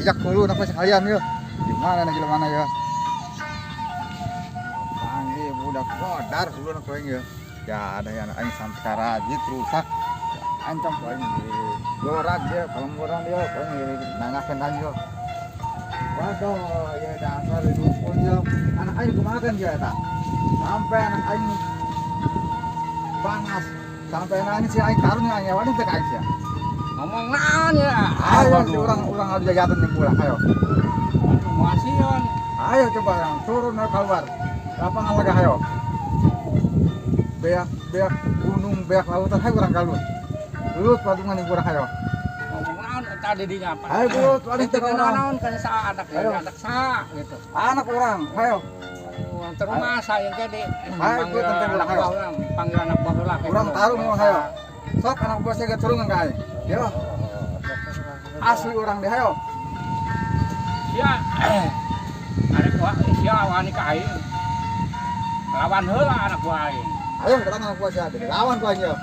Ya kulo nak sekalian yo. Gimana nih mana ya? Panggil budak kodar kulo nak aing ya. Ya ada yang aing sampai karajit rusak. Ancam aing di gorak dia, kalemboran dia, aing nangakeun aing yo. Waduh, ya dasar dukun yo. Anak aing kumaha dia eta? Sampai anak aing panas. Sampai anak si aing karunya aing wani teh ka aing sia. Ngomong naon ya? Ayo si orang harus jajatan yang pulang, ayo. Masion. Ayo coba yang turun keluar. Lapangan lega ayo. Beak beak gunung, beak lautan, ayo orang galut. Lulut patungan yang kurang ayo. Ngomong naon tadi di nyapa. Ayo lulut, wani teh naon kan sa anak ya, anak sa gitu. Anak orang, ayo. Terus masa yang jadi ayo panggil anak buah orang, panggil anak buah lah. Orang tarung ayo. Sok anak buah saya turun enggak ayo. Yo. Asli orang deh ayo. Sia anak buah sia wani ka aing. Lawan heula anak buah aing. Ayo datang anak buah sia, lawan ku aing yo.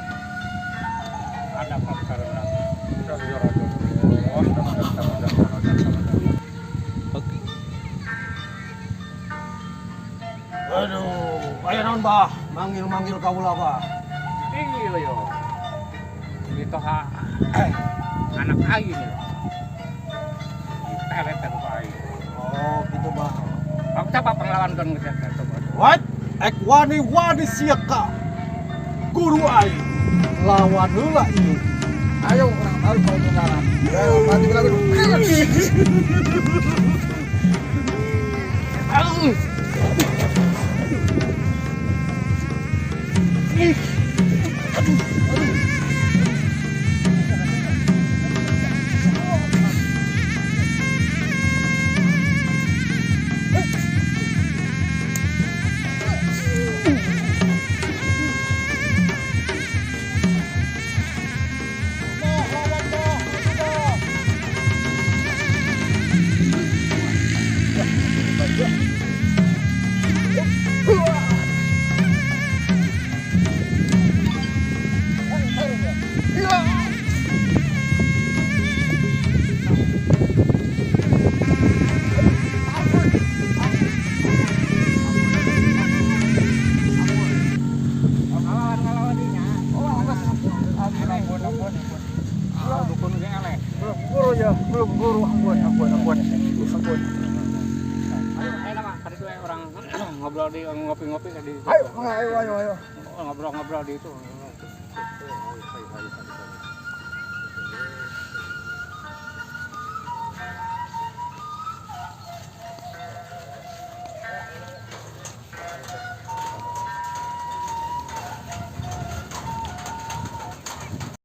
Ada paksaran. Oke. Aduh, aya naon bah? Manggil-manggil kaula bah. Iya yo. Itu ha anak aing lho. Ditelet ku aing. Oh, gitu bah. Aku coba penglawan kan geus coba. What? Ek wani-wani sia ka. Guru aing lawan heula ieu. Ayo orang tahu kalau ngaran. Ayo mati lagi. Aduh. Ih. Aduh, aduh. Ngobrol di ngopi-ngopi di itu. Ayo, ayo, ayo, ayo. Ngobrol-ngobrol di itu.